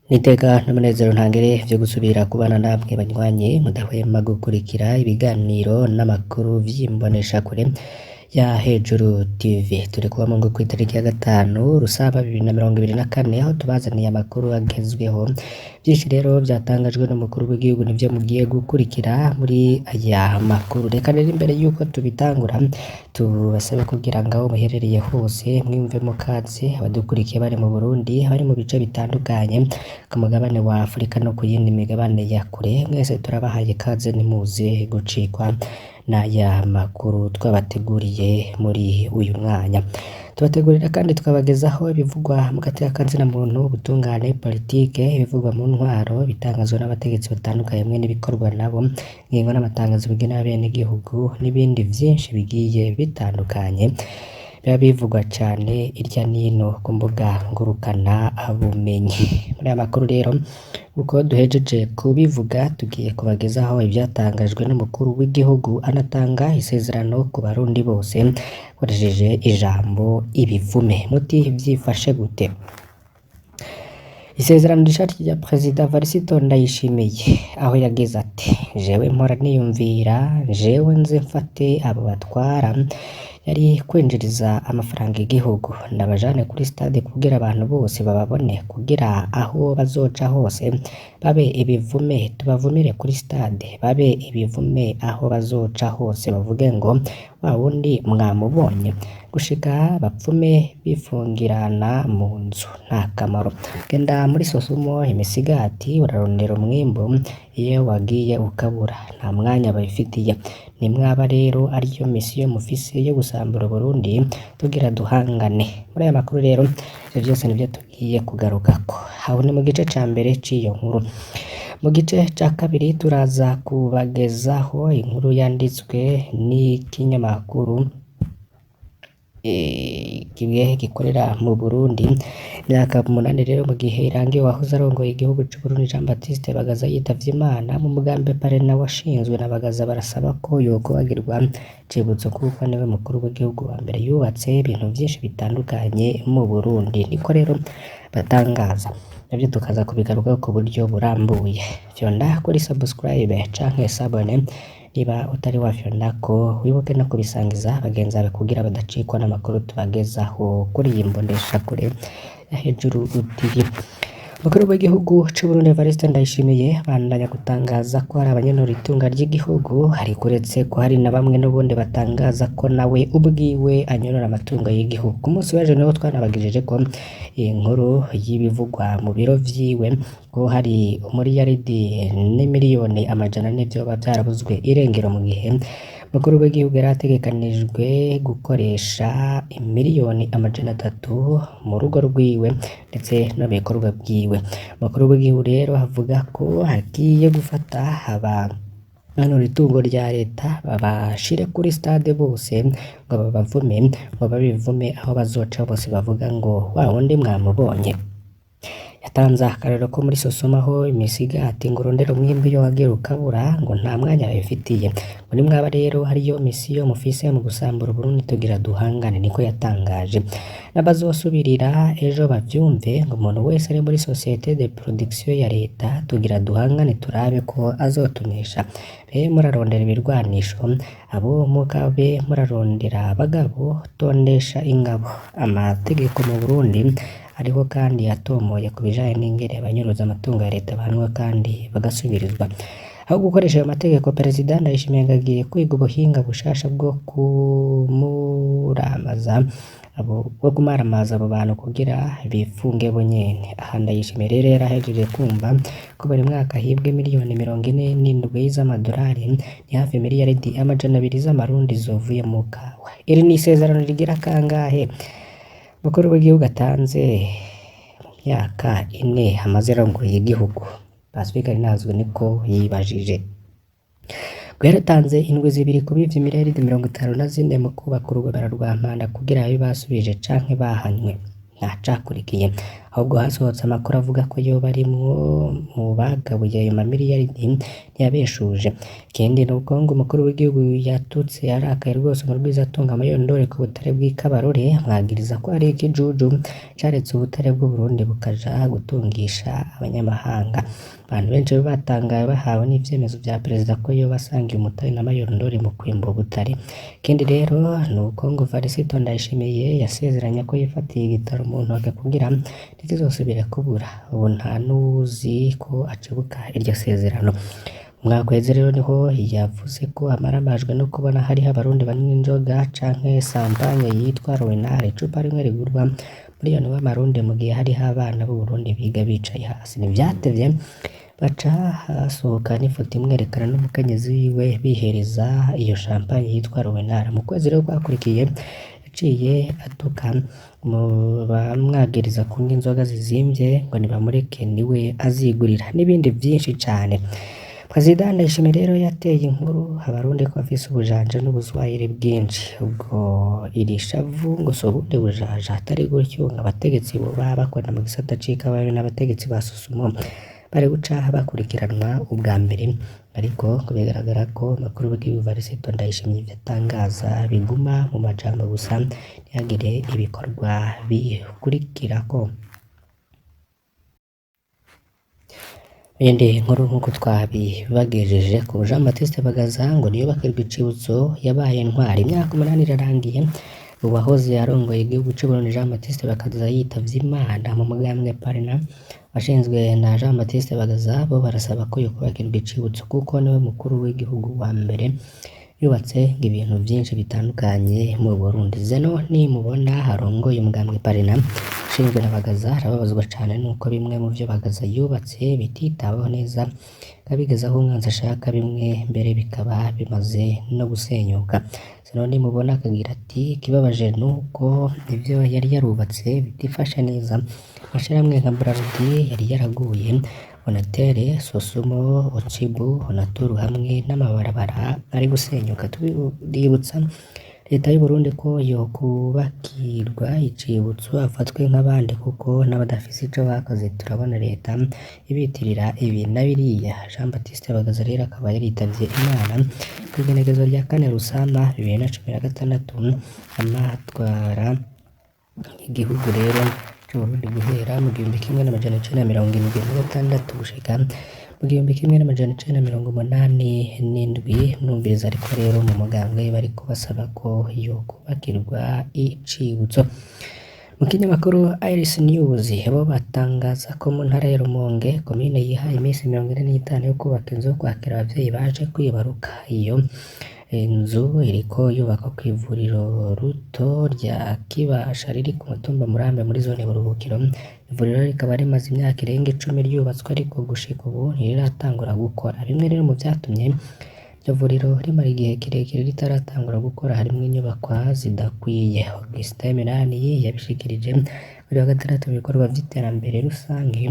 Niteka n'umunezero ntangere vyo gusubira kubana namwe banywanyi mudahwema gukurikira ibiganiro n'amakuru vy'imboneshakure ya Hejuru TV. Turi kuba mu ngo kw'itariki ya 5 Rusaba 2024, aho tubazaniye amakuru agezweho. Vyinshi rero vyatangajwe n'umukuru w'igihugu nivyo mugiye gukurikira muri aya makuru. Reka rero imbere yuko tubitangura tubasabe kugira ngo aho muherereye hose mwiyumvemo kaze, abadukurikiye bari mu Burundi, abari mu bice bitandukanye ku mugabane wa Afurika no ku yindi migabane ya kure, mwese turabahaye ikaze, ntimuze gucikwa n'aya makuru twabateguriye muri uyu mwanya. Tubategurira kandi tukabagezaho ibivugwa mu gateka kazina muntu, ubutungane, politike, ibivugwa mu ntwaro, ibitangazwa n'abategetsi batandukanye hamwe n'ibikorwa nabo, ingingo n'amatangazo bigenera abenegihugu n'ibindi vyinshi bigiye bitandukanye biba bivugwa cane irya nino ku mbuga ngurukana bumenyi. Muri aya makuru rero, uko duhejeje kubivuga, tugiye kubagezaho ivyatangajwe n'umukuru w'igihugu anatanga isezerano ku Barundi bose akoresheje ijambo ibivume. Muti vyifashe gute? Isezerano rishasha rya Perezida Varisito Ndayishimiye, aho yagize ati: "Jewe mpora niyumvira, jewe nze mfate abo batwara yari kwinjiriza amafaranga igihugu, ndabajane kuri stade kugira abantu bose bababone, kugira aho bazoca hose babe ibivume, tubavumire kuri stade, babe ibivume aho bazoca hose, bavuge ngo wa wundi mwamubonye, gushika bapfume bifungirana mu nzu, nta kamaro. Genda muri Sosumo imisigati urarondera umwimbu, iyo wagiye ukabura, nta mwanya babifitiye. Nimwaba rero ariyo misiyo mufise yo gusambura Uburundi, tugira duhangane." Muri aya makuru rero ivyo vyose nivyo tugiye kugarukako. Aho ni mu gice ca mbere c'iyo nkuru. Mu gice ca kabiri turaza kubagezaho inkuru yanditswe n'ikinyamakuru kimwe gikorera mu Burundi. Imyaka 8 rero mu gihe irangiye uwahoze arongoye igihugu c'Uburundi Jean Baptiste Bagaza yitavye Imana, mu mugambi Parena washinzwe na Bagaza barasaba ko yokubagirwa icibutso kuko niwe mukuru w'igihugu wa mbere yubatse ibintu vyinshi bitandukanye mu Burundi. Niko rero batangaza, navyo tukaza kubigaruka ku buryo burambuye. Fyonda kuri subscribe canke s'abonner niba utari wafyondako, wibuke no kubisangiza bagenzi bawe kugira badacikwa n'amakuru tubagezaho kuri iyi mboneshakure ya Hejuru TV. Umukuru w'igihugu c'Uburundi Evariste Ndayishimiye abandanya gutangaza ko hari abanyenura itunga ry'igihugu, ariko uretse ko hari na bamwe n'ubundi batangaza ko nawe ubwiwe anyonora amatungo y'igihugu. Ku munsi w'ejo niho twanabagejeje ko iyi nkuru y'ibivugwa mu biro vyiwe, ko hari umuriyaridi n'imiliyoni 400 vyoba vyarabuzwe irengero, mu gihe umukuru w'igihugu yari ategekanijwe gukoresha imiliyoni 300 mu rugo rwiwe ndetse no mu bikorwa vyiwe. Umukuru w'igihugu rero avuga ko agiye gufata abanonora itungo rya leta babashire kuri stade bose ngo babavume, ngo babivume aho bazoca bose bavuga ngo wa wundi mwamubonye. Yatanze akarorero ko muri Sosoma aho imisigati ngo urondere umwimbu iyo wagiye ukabura, ngo nta mwanya babifitiye. Ngo nimwaba rero hariyo misiyo mufise mu gusambura Uburundi, tugira duhangane, niko yatangaje. N'abazosubirira ejo bavyumve, ngo umuntu wese ari muri société de production ya leta tugira duhangane turabe ko azotunesha. Be murarondera ibirwanisho, abo mugabe murarondera abagabo, tondesha ingabo. Amategeko mu Burundi ariho kandi yatomoye ku bijanye n'ingene abanyuruza amatungo ya leta bahanwa kandi bagasubirizwa. Aho gukoresha ayo mategeko, Perezida Ndayishimiye ngo agiye kwiga ubuhinga bushasha bwo kumuramaza abo, bwo kumaramaza abo bantu kugira bifunge bo nyene. Aha Ndayishimiye rero yarahejeje kumva ko buri mwaka hibwe miliyoni 47 z'amadolari, ni hafi miliyaridi 200 z'amarundi zovuye mu kawa. Iri ni isezerano rigira kangahe umukuru w'igihugu atanze mu myaka 4 amaze arongoye igihugu? Pacifique Ntazinazwe niko yibajije. Ngo yaratanze indwi 2 ku bivye miliyaridi 54 mu kubaka urugomero rwa Mpanda kugira babe basubije canke bahanywe. Ntacakurikiye. Ahubwo hasohotse amakuru avuga ko yoba arimwo mu bagabuye ayo mamiliyaridi, ntiyabeshuje. Ikindi nuko ngo umukuru w'igihugu yatutse arakaye rwose umurwizatunga Mayondore ku butare bw'Ikabarore, amwagiriza ko ari ikijuju caretse ubutare bw'Uburundi bukaja gutungisha abanyamahanga. Abantu benshi batangaye bahawe n'ivyemezo vya perezida ko yoba asangiye umutahe na Mayondore mu kwimba ubutare. Ikindi rero nuko ngo Varisito Ndayishimiye yasezeranye ko yifatiye igitoro mu ntoke kugira ntikizosubire kubura. Ubu nta n'uwuzi ko acibuka iryo sezerano. Umwaka uheze rero niho yavuze ko amaramajwe no kubona hariho abarundi banywa inzoga canke sampanye yitwa Ruinart, icupa rimwe rigurwa miliyoni w'amarundi mu gihe hariho abana b'Uburundi biga bicaye hasi. Ntivyatevye baca hasohoka n'ifoto imwerekana n'umukenyezi wiwe bihereza iyo champagne yitwa Ruinart. Mu kwezi rero kwakurikiye yaciye atuka mu bamwagiriza kunywa inzoga zizimvye ngo nibamureke niwe azigurira n'ibindi vyinshi cane. Perezida Ndayishimiye rero yateye inkuru abarundi ko bafise ubujanja n'ubuswahili bwinshi. Ubwo iri shavu ngo si ubundi bujanja atari gutyo ngo abategetsi boba bakorera mu gisata c'ikawa n'abategetsi ba Susumo bari guca bakurikiranwa ubwa mbere, ariko ngo bigaragara ko umukuru w'igihugu Varisito Ndayishimiye ivyo atangaza biguma mu majambo gusa ntihagire ibikorwa bikurikirako. Iyindi nkuru nk'uko twabibagejeje ku Jean Baptiste Bagaza ngo niyubakirwe icibutso yabaye intwari. Imyaka 8 irarangiye uwahoze arongoye igihugu c'Uburundi Jean Baptiste Bagaza yitavye Imana. Mu mugambwe Parena washinzwe na Jean Baptiste Bagaza bo barasaba ko yokubakirwa icibutso kuko niwe mukuru w'igihugu wa mbere yubatse ibintu vyinshi bitandukanye mu Burundi. Zeno nimubona arongoye umugambwe Parena ushinzwe na Bagaza arababazwa cane nuko bimwe mu vyo Bagaza yubatse bititaweho neza akabigeza aho umwanzi ashaka, bimwe mbere bikaba bimaze no gusenyuka. Zeno nimubona akagira ati ikibabaje nuko ivyo yari yarubatse bitifashe neza, amashirahamwe nka Brarudi yari yaraguye, Onatere, Sosumo, Otsibu, Onaturu hamwe n'amabarabara ari gusenyuka. Tuributsa leta y'Uburundi ko yokubakirwa icibutso afatwe nk'abandi kuko n'abadafise ico bakoze turabona leta ibitirira ibi na biriya. Jean Baptiste Bagaza rero akaba yaritavye Imana kw'igenekerezo rya 4 Rusama 2016, amatwara igihugu rero c'Uburundi guhera mu 1976 gushika mu 1987. Mwumviriza ariko rero mu mugambwe bariko basaba ko yokubakirwa icibutso. Mu kinyamakuru Iris News bo batangaza ko mu ntara ya Rumonge komine yihaye iminsi 45 yo kubaka inzu yo kwakira abavyeyi baje kwibaruka. Iyo inzu iriko yubakwa kw'ivuriro ruto rya Kibasha riri ku mutumba Murambi muri zone Buruhukiro. Ivuriro rikaba rimaze imyaka irenga 10 ryubatswe ariko gushika ubu ntiriratangura gukora. Bimwe rero mu vyatumye iryo vuriro rimara igihe kirekire ritaratangura gukora harimwo inyubakwa zidakwiye. Augustin Minani yabishikirije kuri wa gatandatu mu bikorwa vy'iterambere rusangi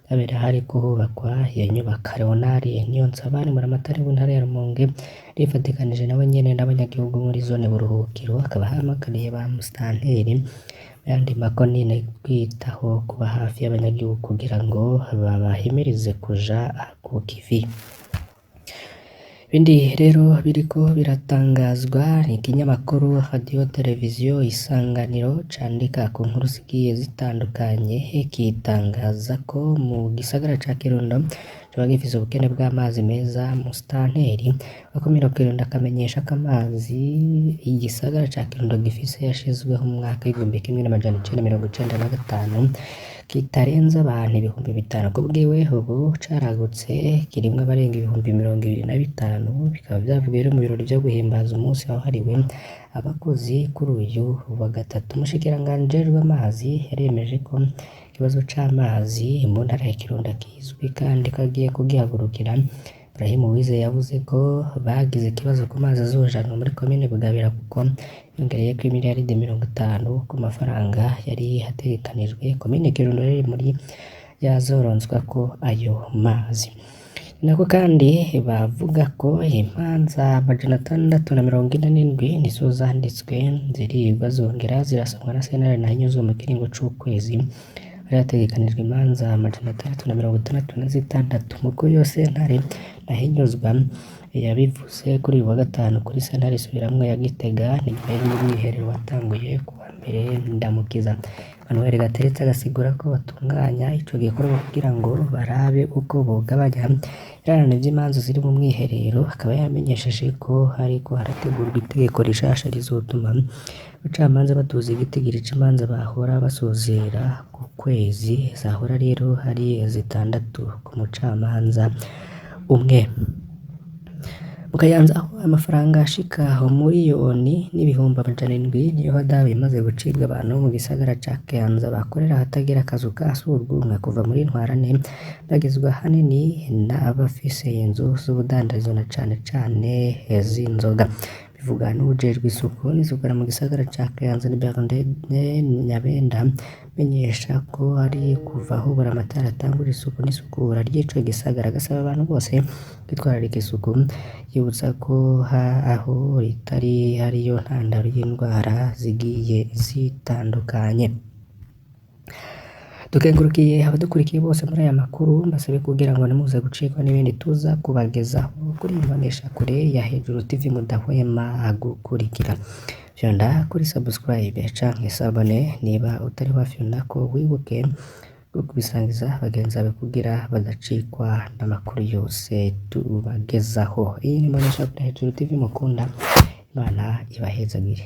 habera hariko hubakwa iyo nyubako. Leonard Niyonsaba ni buramatari w'intara ya Rumonge yifatikanije nawe nyene n'abanyagihugu muri zone Buruhukiro, akaba ahamagariye ba musitanteri n'ayandi makomine kwitaho kuba hafi y'abanyagihugu kugira ngo babahimirize kuja ku kivi. Ibindi rero biriko biratangazwa ni ikinyamakuru Radio Televiziyo Isanganiro candika ku nkuru zigiye zitandukanye, kitangaza ko mu gisagara ca Kirundo coba gifise ubukene bw'amazi meza. Musitanteri wa komine Kirundo akamenyesha ko amazi igisagara ca Kirundo gifise yashizweho mu mwaka w'1995 kitarenze abantu 5000. Kubwiwe ubu caragutse kirimwo abarenga 25,000, bikaba vyavugiwe rero mu birori vyo guhimbaza umunsi wahariwe abakozi kuri uyu wa gatatu. Umushikiranganji ajejwe amazi yaremeje ko ikibazo c'amazi mu ntara ya Kirundo kizwi kandi ko agiye kugihagurukira. Ibrahim Uwizeye yavuze ko bagize ikibazo ku mazi azojanwa muri komine Bugabira kuko yongereyeko imiliyaridi 50 ku mafaranga yari ategekanijwe. Komine Kirundo rero iri muri yazoronswako ayo mazi. Nako kandi bavuga ko imanza 647 nizo zanditswe zirigwa zongera zirasomwa na sentare Ntahinyuzwa mu kiringo c'ukwezi. Hari hategekanijwe imanza 666. Mukuru w'iyo sentare Ntahinyuzwa yabivuze kuri uyu wa gatanu kuri sentare isubiramwo ya Gitega, ni nyuma y'umwiherero watanguye kuwa mbere Ndamukiza. Emmanuel Gateretse agasigura ko batunganya ico gikorwa kugira ngo barabe uko bogabanya ibirarane vy'imanza ziri mu mwiherero, akaba yamenyesheje ko hariko harategurwa itegeko rishasha rizotuma abacamanza baduza igitigiri c'imanza bahora basozera ku kwezi, zahora rero ari zitandatu ku mucamanza umwe. Mu Kayanza aho amafaranga ashika 1,700,000 niyo hadabu imaze gucibwa abantu bo mu gisagara ca Kayanza bakorera ahatagira akazu ka surwumwe kuva muri ntwarante, bagizwe ahanini n'abafise inzu z'ubudandarizo na cane cane z'inzoga. Bivugwa n'uwujejwe isuku n'isukura mu gisagara ca Kayanza ni Bernardin Nyabenda, amenyesha ko ari kuva aho Buramatari atangura isuku n'isukura ry'ico gisagara, agasaba abantu bose kwitwararika isuku, yibutsa ko aho ritari ariyo ntandaro y'indwara zigiye zitandukanye. Dukengurukiye abadukurikiye bose muri aya makuru, mbasabe kugira ngo ntimuze gucikwa n'ibindi tuza kubagezaho kuri iyi mboneshakure ya Hejuru TV mudahwema gukurikira. Fyonda kuri subscribe canke s'abone niba utari wafyondako, wibuke kubisangiza bagenzi bawe kugira badacikwa n'amakuru yose tubagezaho. Iyi ni imboneshakure ya Hejuru TV mukunda, Imana ibahezagire.